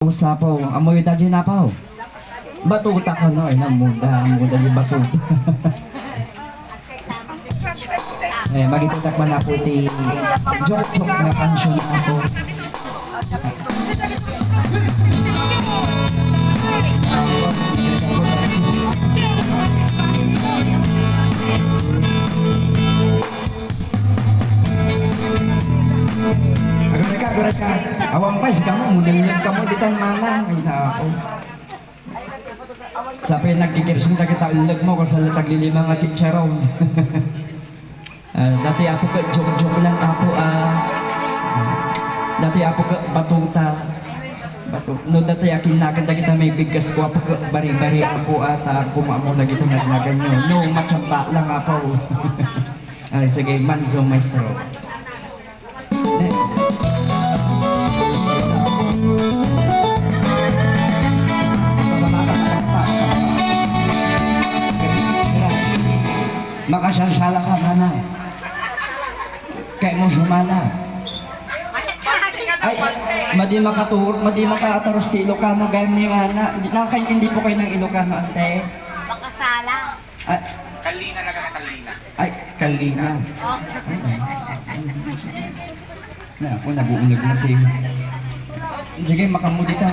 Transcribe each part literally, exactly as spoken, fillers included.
Usapaw, ammoyo daydiay, Apaw? Batuta kano, ay, ammoda, ammoda diay batuta. Eh, makitatak man, Apo, ti jokjok nga kansion, Apo. Aguray ka, aguray ka. Awan pay, sika mo, munelneg ka mo, ditan manang. Ay, nako. Sapay nagkikirsing dagita elleg mo, kasla taglilima nga chicharon. Ah, daytoy, Apo, ket jokjok lang, Apo, ah. Daytoy, Apo, ket batuta. Batu-, no, daytoy, akinnakan dagita may bigkas ko, Apo, ket bari-bari, Apo, ah, ta pumamo dagita nga agnaganyo. No, matiamba lang, Apo. Ah, sige, manzo, maestro. Makasiasala ka, mana. Kayatmo sumala. Ay, madi makatur-, madi makaaturus ti Ilocano gayam ni mana. Di, nakakaintindi po kayo ng Ilocano, ante? Makasala. Ah. Kallina na ka na, kallina. Ay, kallina. Oh. Na, ako, nabuunag na kayo. Sige, makamudi ka.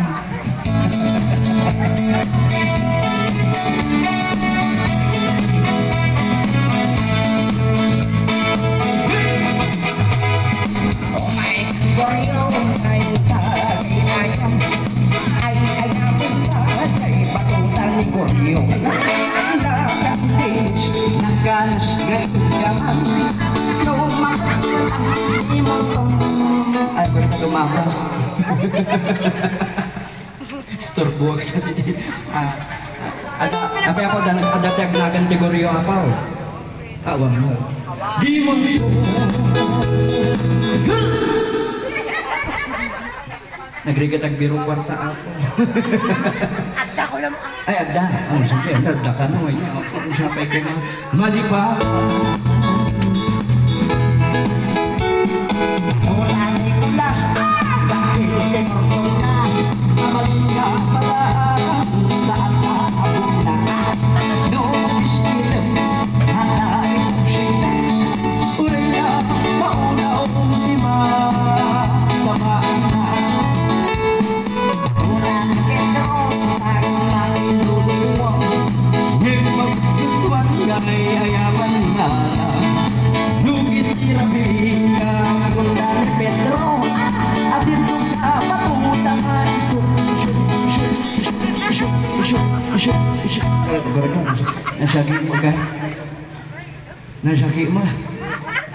Oh my, Goryo, ay, ay, ay, ay, ay, ay, ay, ay, batuta ni Goryo. Nakakabis, nagkanas, nagkaman. Lumakas ang imong. Ay, pwede ka lumakas. Istorbo ak sa di. Ah, ada, apa ako, ada, ada ti agnagan ti Goryo, Apaw. Awan mo. Di mo. Nagrigat agbiro kwarta, Apo. Adda ko lang. Ay, adda. Oh, sige, adda, adda ka na, ay, Apo, kung siya pa'y kuma-, malipa. Nasagi mo ka. Nasagi mo.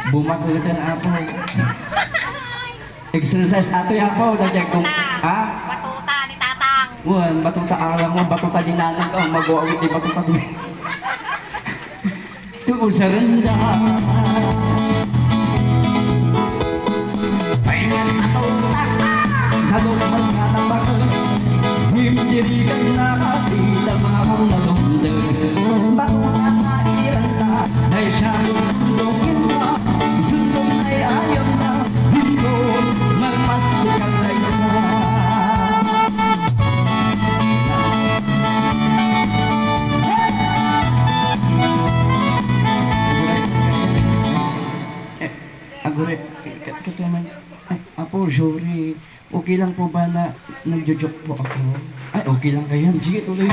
Bumakutan, Apo. Exercise ato, Apo. Lagyan kong, ha? Batuta ni Tatang. Wan, batuta alam mo, batuta ni Nanang ka, mag-uawit ni batuta ni. Tuusarenda. Ay, batuta. Nadong magkanabakan. Himdirigan na pati tamang nadong. Batuta na iranta. Ay, siya, dong inta. Sundong ay ayam na. Agure, kat-, kat-, naman. Ay, Apo, sorry. Okay lang po ba na nagjo-joke po ako? Ay, okay lang kayo. Sige, tuloy.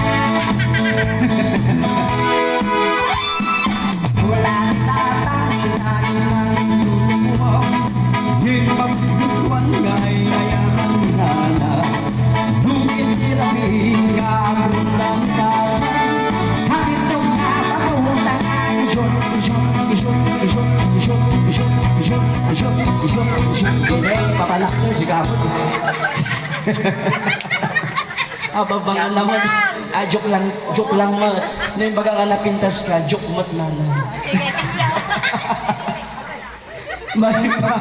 Hindi, papalak ko, sigapot. Ababang naman. Ah, joke lang, joke lang, mat. Nung baga nga napintas ka, joke, mat, naman. Malipa.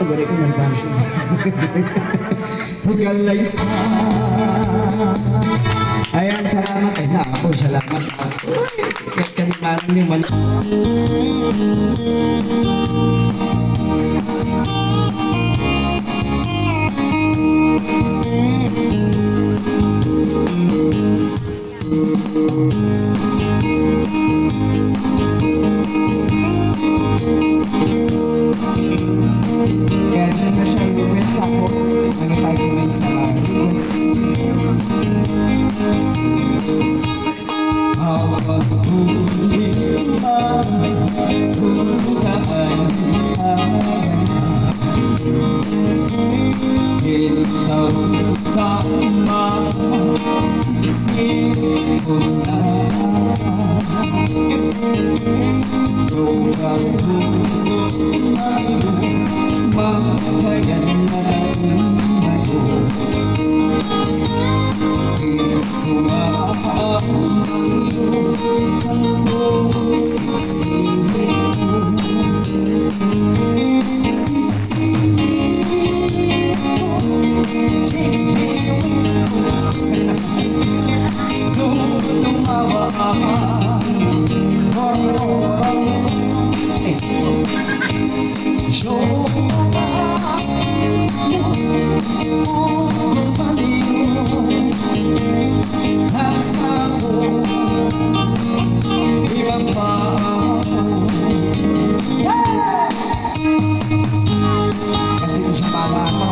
Wala ko nang bangko. Higala isa. Ayan, salamat. Ay, na ako, salamat. Uy, kanimanan yung man- Kaya special request ako, ano tayo may sa request? Kasi ito sa mama ko.